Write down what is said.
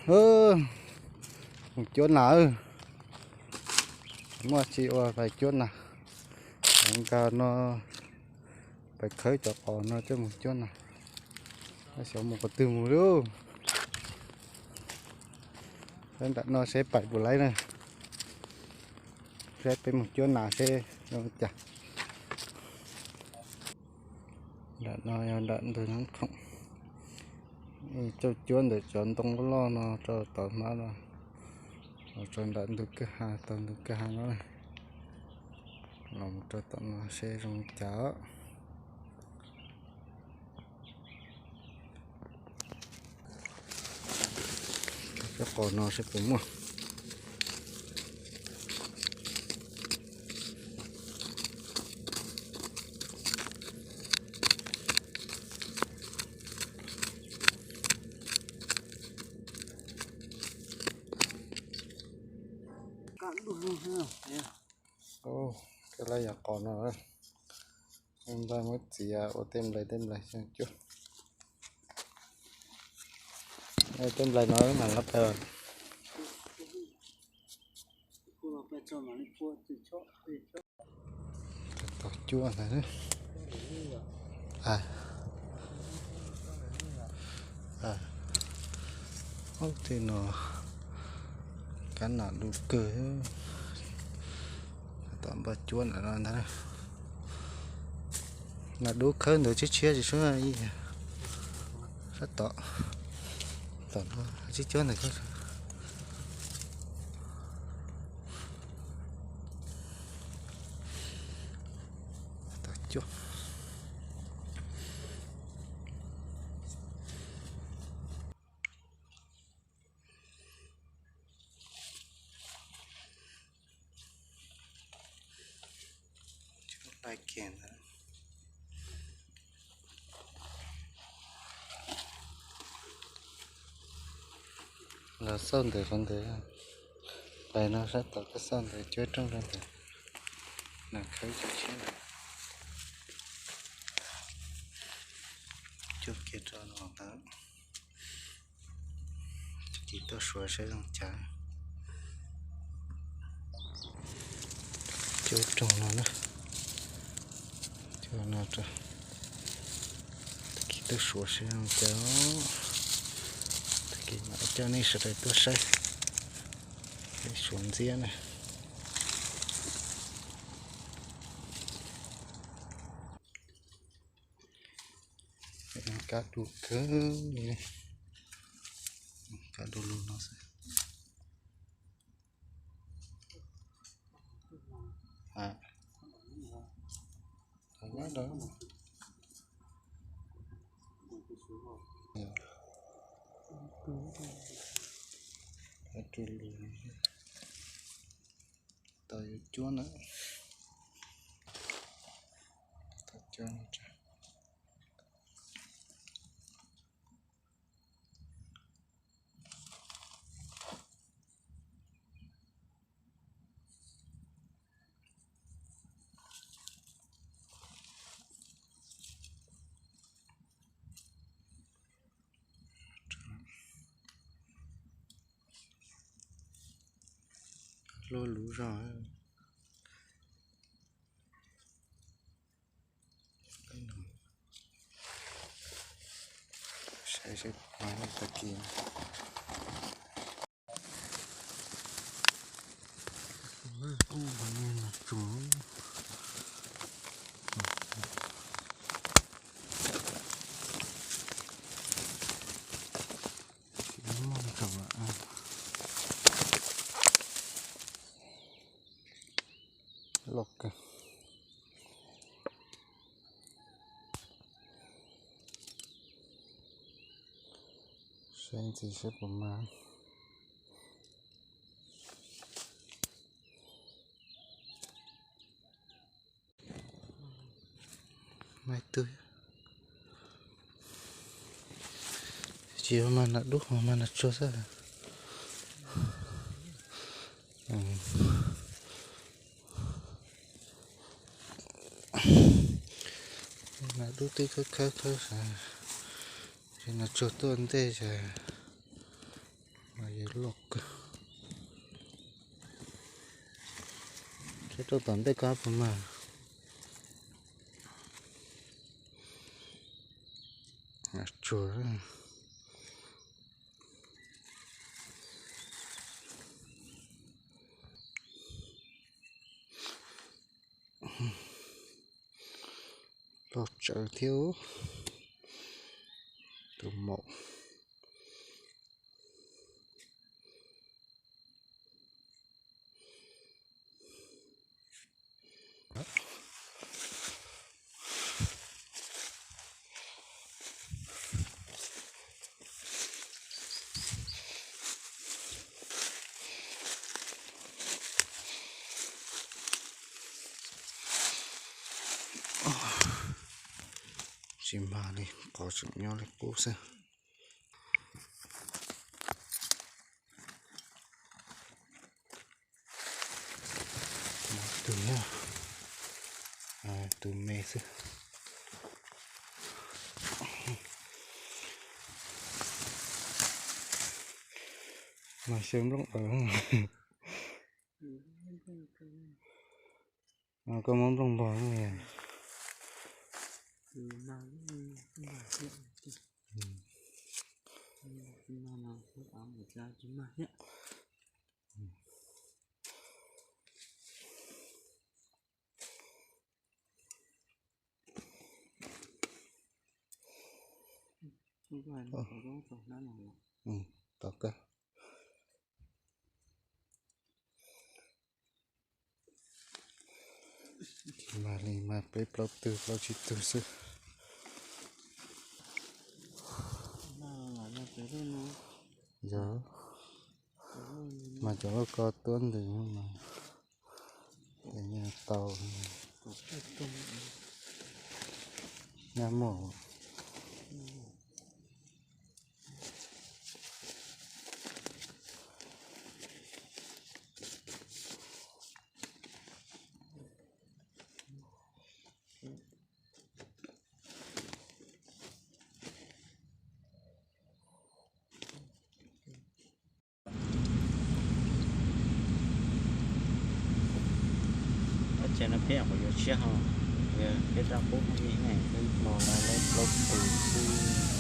Mus cuab nas, muaj tsi ua pais cuab nas. Nkag no, pais khawb cov qos no coj mus cuab nas. Xyov mus qhov twg mus lauj. Saib nram no seb pais puas laib na. Saib peb mus cuab nas seb zoo li cas. Nram no yog nram ntug Nab Khoom. Coj cuab ntawm cov ntoo loj loj no rau tom no no, los rau nram ntug kwj ha, tau ntug kwj ha no, los mus rau tom no seb zoo li cas. Cov qos no seb puas muaj. Kab laj yog qos no, nplai muab txiav ua tej nplai tej nplai xyoo cuab. Tej nplai no mam li pais. Tau cuab ntag. Ub, tej no kab nas dub kawg. Tom npaj cuab ntawm no ntag. Nas dub khawb ntawd tshiab tshiab tsis sub sab tom, tom no tsib cuab ntawd. Tom cuab. Los xauj ntawm qhov ntawd, pais no sab tom koj xauj ntawd cuab rooj rau ntawd, nas khawb cov tshiab ntawd, cuab kiag rau no ntawd. Tag kis tuaj suav saib zoo cas. Cuab rooj no na. Cuab no rau. Tag kis tuaj suav saib zoo cas. Tag kis mam coj nej sawv daws tuaj saib. Peb suav ntxiab na. Kab du kawg li, kab du lug no xwb. Tau yuav cuab na. Luaj luv zog. Saib seb tag kis. Loj kawg. Saib ntxiv saib puas mag. Mag ib tug. Tsis yog mag nas dub, mag nas tsuag xwb. Nas dub twb khawb khawb khawb, ces nas tsuag tuaj ntej ces Loj kawg. Saib rau tom ntej ko puas mag. Tsuag. Loj tsawv thiab. Tus maum. Tsis mag li, qhov tseem nyob li qub xwb. Tus, tus me xwb. Mas xyaw nplooj awm. Koj muab nplooj npog no. Tom kawg. Mag li mag peb plaub tug plaub tsib tug xwb. Yog, mas cov lauj ko tuab ntws mas nyaj tau, nyaj muaj. Tab tsev no peb nyuam qhuav yuav tshiab ho, peb rab qub peb mos lawm lawm plaub tus xwb.